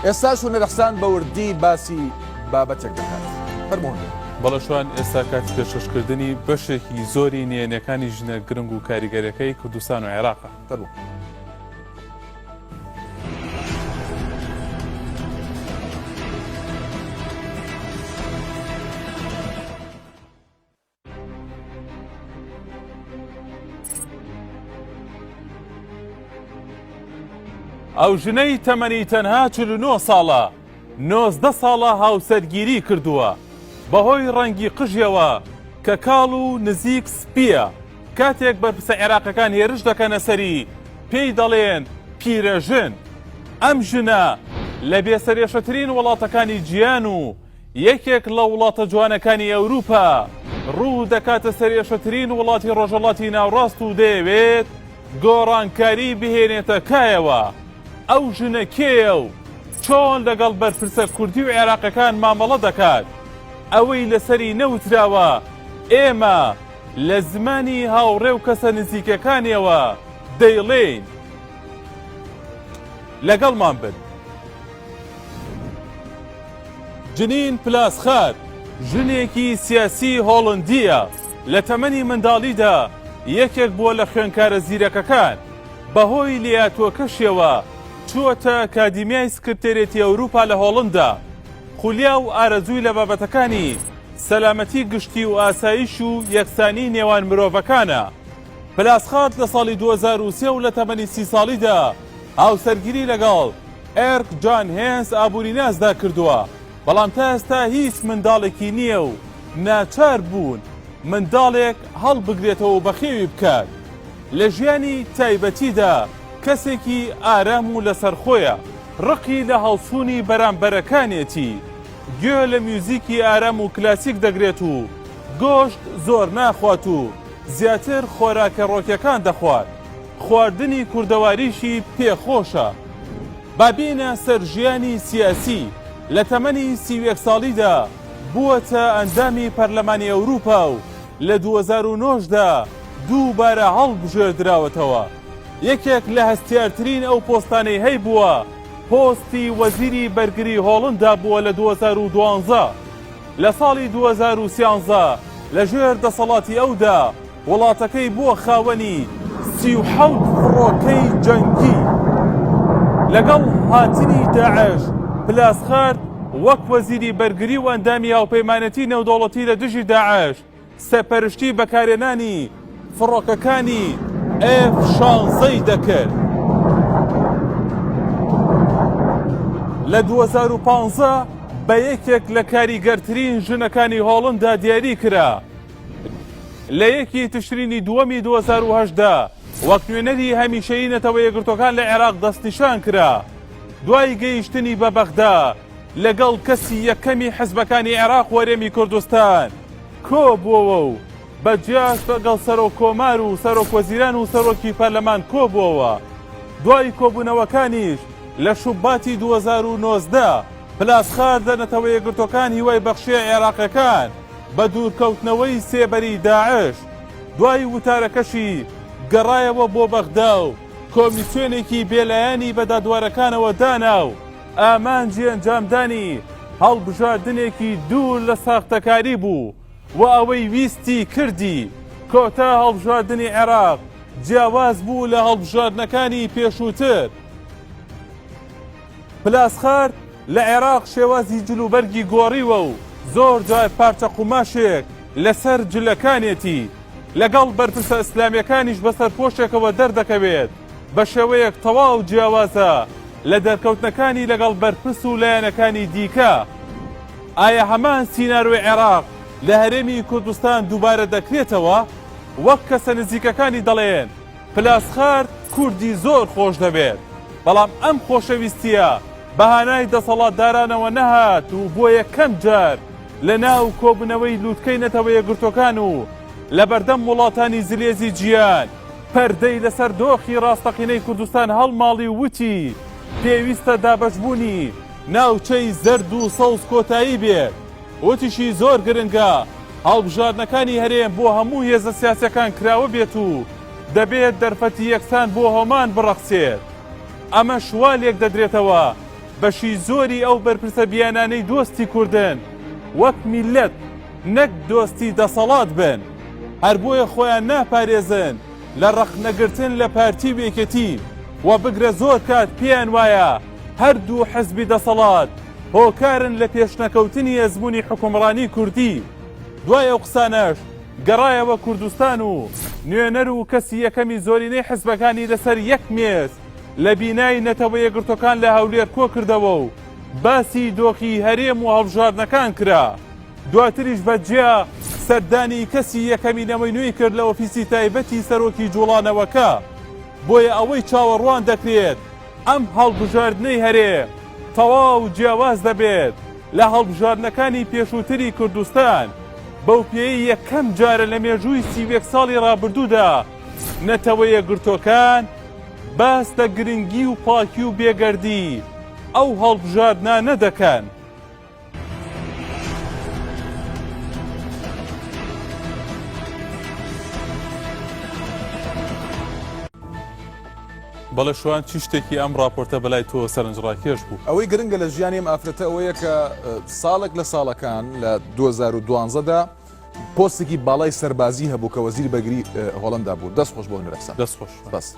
ئێستاش هونەر حسان بە وردی باسی بابەتێک دەکات. فەرموو هونەر. بەڵێ شوان، ئێستا کاتی پێشکەشکردنی بەشێکی زۆری نهێنیەکانی ژنە گرنگ و کاریگەرەکەی کوردستان و عێراقە. فەرموو. ئەو ژنەی تەمەنی تەنها 49 ساڵە 19 ساڵە هاوسەرگیری کردووە بەهۆی ڕەنگی قژیەوە کە کاڵ و نزیک سپییە کاتێک بەرپرسە عێراقەکان هێرش دەکەنە سەری پێی دەڵێن پیرەژن ئەم ژنە لە بێسەرێشەترین وڵاتەکانی جیان و یەکێک لە وڵاتە جوانەکانی ئەوروپا ڕوو دەکاتە سەرئێشەترین وڵاتی ڕۆژهەڵاتی ناوڕاست و دەیەوێت گۆڕانکاری بهێنێتە کایەوە. ئەو ژنە کێیە و چۆن لەگەڵ بەرپرسە کوردی و عێراقیەکان مامەڵە دەکات؟ ئەوەی لەسەری نەوتراوە ئێمە لە زمانی هاوڕێ و کەسە نزیکەکانیەوە دەیڵێین. لەگەڵمان بن. جنین پلاسخارت ژنێکی سیاسی هۆڵندییە، لە تەمەنی منداڵیدا یەکێک بووە لە خوێندکارە زیرەکەکان، بەهۆی لێهاتووەکەشیەوە چووەتە ئەکادیمیای سکرتێرێتی ئەوروپا لە هۆڵندا، خولیا و ئارەزووی لە بابەتەکانی سەلامەتی گشتی و ئاسایش و یەکسانی نێوان مرۆڤەکانە. پلاسخارت لە ساڵی 2003 و لە تەمەنی 30 ساڵیدا هاوسەرگیری لەگەڵ ئێرک جان هێنس ئابووریناسدا کردووە، بەڵام تا ئێستا هیچ منداڵێکی نییە و ناچار بوون منداڵێک هەڵبگرێتەوە و بەخێوی بکات. لە ژیانی تایبەتیدا کەسێکی ئارام و لەسەرخۆیە، ڕقی لە هەڵچوونی بەرامبەرەکانیەتی، گوێ لە میوزیکی ئارام و کلاسیک دەگرێت و گۆشت زۆر ناخوات و زیاتر خۆراکە ڕۆکیەکان دەخوات. خواردنی کوردەواریشی پێ خۆشە. با بێینە سەر ژیانی سیاسی، لە تەمەنی 31 ساڵیدا بووەتە ئەندامی پەرلەمانی ئەوروپا و لە 2009 دا دووبارە هەڵبژێردراوەتەوە. یەکێک لە هەستیارترین ئەو پۆستانەی هەیبووە پۆستی وەزیری بەرگری هۆڵندا بووە لە 2012. لە ساڵی 2013 لە ژێر دەسەڵاتی ئەودا وڵاتەکەی بووە خاوەنی 37 فڕۆکەی جەنگی. لەگەڵ هاتنی داعش، پلاسخارت وەک وەزیری بەرگری و ئەندامی هاوپەیمانێتی نێودەوڵەتی لە دژی داعش سەرپەرشتی بەکارهێنانی فڕۆکەکانی ئێف شانزەی دەکرد. لە 2015 بە یەکێک لە کاریگەرترین ژنەکانی هۆڵندا دیاری کرا. لە یەکی تشرینی دووەمی 2018 وەک نوێنەری هەمیشەیی نەتەوە یەکگرتووەکان لە عێراق دەستنیشان کرا. دوای گەیشتنی بە بەغدا لەگەڵ کەسی یەکەمی حزبەکانی عێراق و هەرێمی کوردستان کۆبووەوە و بە جیاش لەگەڵ سەرۆک کۆمار و سەرۆک وەزیران و سەرۆکی پەرلەمان کۆبووەوە. دوای کۆبوونەوەکانیش لە شوباتی 2019 پلاسخارت لە نەتەوە یەکگرتووەکان هیوای بەخشییە عێراقیەکان بە دوورکەوتنەوەی سێبەری داعش، دوای وتارەکەشی گەڕایەوە بۆ بەغدا و کۆمیسیۆنێکی بێلایەنی بە دادوەرەکانەوە دانا و ئامانجی ئەنجامدانی هەڵبژاردنێکی دوور لە ساختەکاری بوو و ئەوەی ویستی کردی. کۆتا هەڵبژاردنی عێراق جیاواز بوو لە هەڵبژاردنەکانی پێشووتر. پلاسخارت لە عێراق شێوازی جلوبەرگی گۆڕیوە و زۆر جار پارچە قوماشێک لەسەر جلەکانێتی، لەگەڵ بەرپرسە ئیسلامییەکانیش بە سەرپۆشێکەوە دەردەکەوێت، بە شێوەیەک تەواو جیاوازە لە دەرکەوتنەکانی لەگەڵ بەرپرس و لایەنەکانی دیکە. ئایا هەمان سینارۆی عێراق لە هەرێمی کوردستان دووبارە دەکرێتەوە؟ وەک کەسە نزیکەکانی دەڵێن، پلاسخارت کوردی زۆر خۆش دەوێت، بەڵام ئەم خۆشەویستییە بە هانای دەسەڵاتدارانەوە نەهات و بۆ یەکەم جار لە ناو کۆبوونەوەی لووتکەی نەتەوە یەکگرتووەکان و لە بەردەم وڵاتانی زلێزی جیهان پەردەی لەسەر دۆخی ڕاستەقینەی کوردستان هەڵماڵی و وتی پێویستە دابەشبوونی ناوچەی زەرد و سەوز کۆتایی بێت. وتیشی زۆر گرنگە هەڵبژاردنەکانی هەرێم بۆ هەموو هێزە سیاسیەکان کراوە بێت و دەبێت دەرفەتی یەکسان بۆ هەمان بڕەخسێت. ئەمەش وا لێکدەدرێتەوە. بەشی زۆری ئەو بەرپرسە بیانانەی دۆستی کوردن وەک میللەت نەک دۆستی دەسەڵات بن، هەر بۆیە خۆیان ناپارێزن لە ڕەخنەگرتن لە پارتی و یەکێتی و بگرە زۆر کات پێیان وایە هەردوو حزبی دەسەڵات هۆکارن لە پێشنەکەوتنی ئەزموونی حوکمڕانی کوردی. دوای ئەو قسانەش گەڕایەوە کوردستان و نوێنەر و کەسی یەکەمی زۆرینەی حزبەکانی لەسەر یەک مێز لە بینای نەتەوە یەکگرتوەکان لە هەولێر کۆکردەوە و باسی دۆخی هەرێم و هەڵبژاردنەکان کرا. دواتریش بە جیا سەردانی کەسی یەکەمی نەوەی نوێی کرد لە ئۆفیسی تایبەتی سەرۆکی جوڵانەوەکە. بۆیە ئەوەی چاوەڕوان دەکرێت ئەم هەڵبژاردنەی هەرێم تەواو جیاواز دەبێت لە هەڵبژاردنەکانی پێشووتری کوردستان، بەوپێیەی یەکەم جارە لە مێژووی 31 ساڵی ڕابردوودا نەتەوە یەکگرتووەکان باس لە گرنگی و پاکی و بێگەردی ئەو هەڵبژاردنانە دەکەن. بەڵێ شوان چی شتێکی ئەم ڕاپۆرتە بەلای تۆ سەرنجڕاکێش بوو؟ ئەوەی گرنگە لە ژیانی ئەم ئافرەتە ئەوەیە کە ساڵێک لە ساڵەکان لە 2012 دا پۆستێکی باڵای سەربازی هەبوو کە وەزیری بەرگری هۆڵندا بوو. دەست خۆش بۆ هونەر ئەحسان. دەست خۆش. سپاس.